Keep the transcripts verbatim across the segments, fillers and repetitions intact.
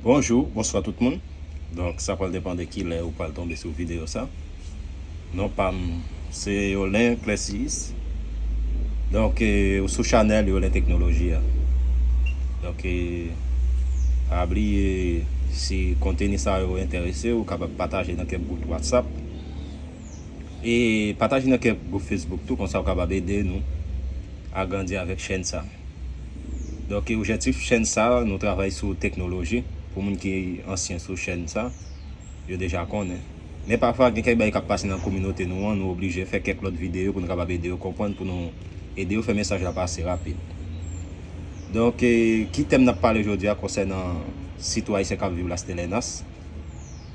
Bonjou, bonswa tout moun. Donk, sa pral depann de ki lè ou pral tonbe sou videyo sa. Non pa m, se Yolin Clessis. Donk, eh, ou sou chanèl Yolin Teknoloji a. Donk, eh, pa bliye, si konteni sa yo enterese w, ou kapab pataje nan kèk gwoup WhatsApp. E pataje nan kèk gwoup Facebook tou, konsa w kapab ede nou agrandi avèk chèn sa. Donk, objektif chèn sa, nou travay sou teknoloji. Pou moun ki ansyen sou chèn sa, yo deja konnen. Men pafwa, gen kèk bagay k ap pase nan kominote nou an, nou oblije fè kèk lòt videyo pou nou kapab ede yo konprann, pou nou ede yo fè mesaj la pase rapid. Donk, eh, ki tèm n ap pale jodi a konsènan sitou ayisyen k ap viv Las Terrenas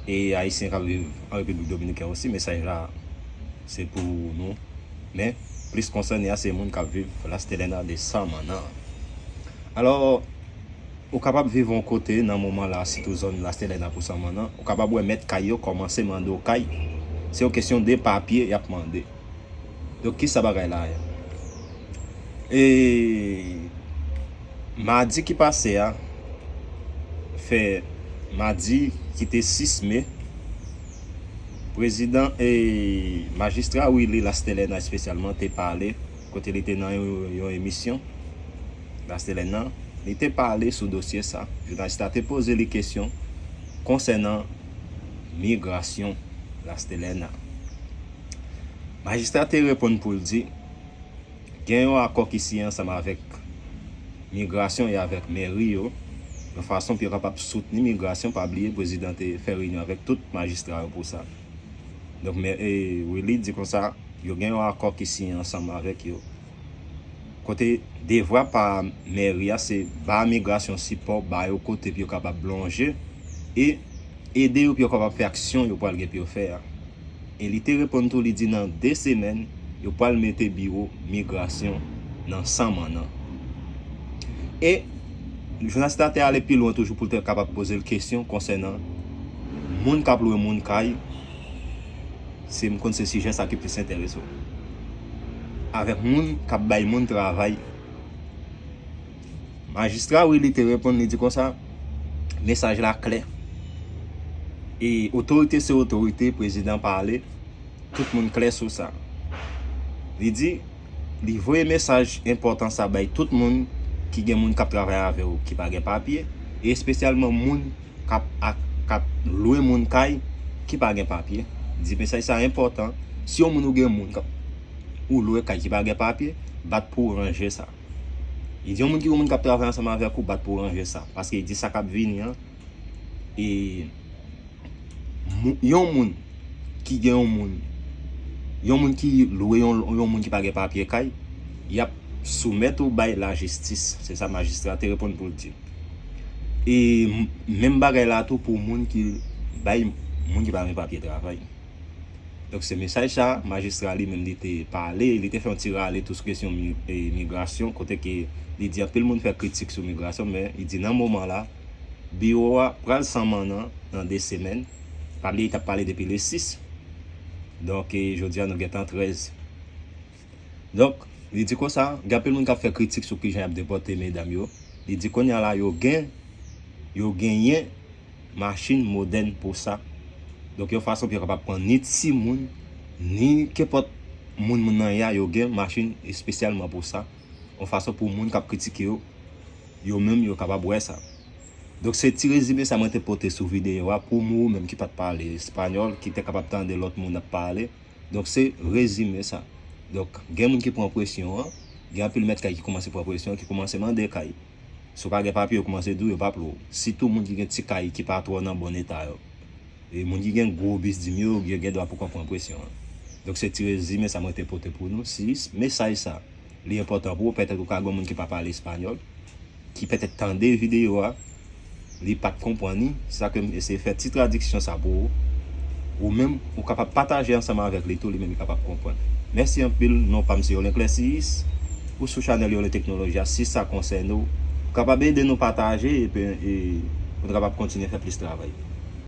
e ayisyen k ap viv an Repiblik Dominikèn osi, mesaj la se pou nou. Men, plis konsène a se moun k ap viv Las Terrenas de Samaná. Alò, ou kapab viv yon kote nan moman la, sitou zòn Las Terrenas pou Samaná, ou kapab wè mèt kay yo kòmanse mande w kay. Se yon kesyon de papye y ap mande. Donk, kisa bagay la ye? E madi ki pase a, fè madi ki te sis me, prezidan e majistra Willy Las Terrenas espesyalman te pale, kote li te nan yon, yon emisyon Las Terrenas, li te pale sou dosye sa. Jounalis la te poze li kesyon konsènan migrasyon Las Terrenas. Majistra te reponn pou l di, gen yon akò ki siyen ansanm avèk migrasyon e avèk mèri yo, yon fason pou yo kapab soutni migrasyon. Pa bliye, prezidan te fè reyinyon avèk tout majistra yo pou sa. Donk, mè, e, Willy di konsa, yo gen yon akò ki siyen ansanm avèk yo. Kote devwa pa mèri a, se ba migrasyon sipò, ba yo kote pou yo kapab lonje, e ede yo pou yo kapab fè aksyon yo pral gen pou yo fè a. E li te reponn tou, li di nan de semèn, yo pral mete biwo migrasyon nan Samaná. E jounalis la te ale pi lwen toujou pou l te kapab poze l kesyon konsènan moun k ap lwe moun kay, se, m konn se sijè sa ki plis enterese w. Avèk moun k ap bay moun travay. Majistra Willy te reponn, li di konsa, mesaj la klè. E otorite se otorite, prezidan pale, tout moun klè sou sa. Li di, li voye mesaj enpòtan sa bay tout moun ki gen moun k ap travay avè w ki pa gen papye, e espesyalman moun k ap, ak, k ap lwe moun kay ki pa gen papye. Di mesaj sa enpòtan. Si yon moun ou gen moun k ap, ou lwe kay ki pa gen papye, bat pou w ranje sa. Li di yon moun ki gen moun k ap travay ansanm avèk ou, bat pou w ranje sa. Paske li di sa k ap vini an, e mou-, yon moun ki gen yon moun, yon moun ki lwe yon, yon moun ki pa gen papye kay, y ap soumèt ou bay lajistis. Se sa majistra te reponn pou l di. E m-, menm bagay la tou pou moun ki bay moun ki pa gen papye travay. Donk, se mesaj sa, majistra li menm li te pale, li te fè yon ti rale tou sou kesyon mi-, e, migrasyon, kote ke li di anpil moun fè kritik sou migrasyon, men li di nan moman la, biwo a pral Samaná nan de semèn. Pa bliye, li t ap pale depi le sis. Donk, e, jodi a, nou gentan trèz. Donk, li di konsa, gen anpil moun k ap fè kritik sou kijan y ap depòte medam yo. Li di kounye a la, yo gen, yo genyen machin modèn pou sa. Donk, yon fason pou yo kapab pran ni timoun, ni kenpòt moun moun nan ye a, yo gen machin espesyalman pou sa. Yon fason pou moun k ap kritike yo, yo menm yo kapab wè sa. Donk, se ti rezime sa mwen te pote sou videyo a pou moun menm ki pa t pale espanyòl, ki te kapab tande lòt moun ap pale. Donk, se rezime sa. Donk, gen moun ki pran presyon an, gen anpil mèt kay ki kòmanse pran presyon, ki kòmanse mande kay. Si w pa gen papye, yo kòmanse di w yo p ap lwe w. Sitou moun ki gen ti kay ki pa twò nan bon eta yo. E moun ki gen gwo biznis yo, yo gen dwa poko pran presyon an. Donk, se ti rezime sa mwen te pote pou nou. Si mesaj sa, li enpòtan pou ou, petèt ou ka gen moun ki pa pale espanyòl, ki petèt tande videyo a, li pa t konprann li, se sa ke m eseye fè ti tradiksyon sa pou ou. Ou menm, ou kapab pataje ansanm avèk li tou, li menm li kapab konprann. Mèsi anpil, non pa m se Yolin Clessis, ou sou chanèl Yolin Teknoloji a, si sa konsène w, ou kapab ede nou pataje, epi, e, pou nou kapab kontinye fè plis travay.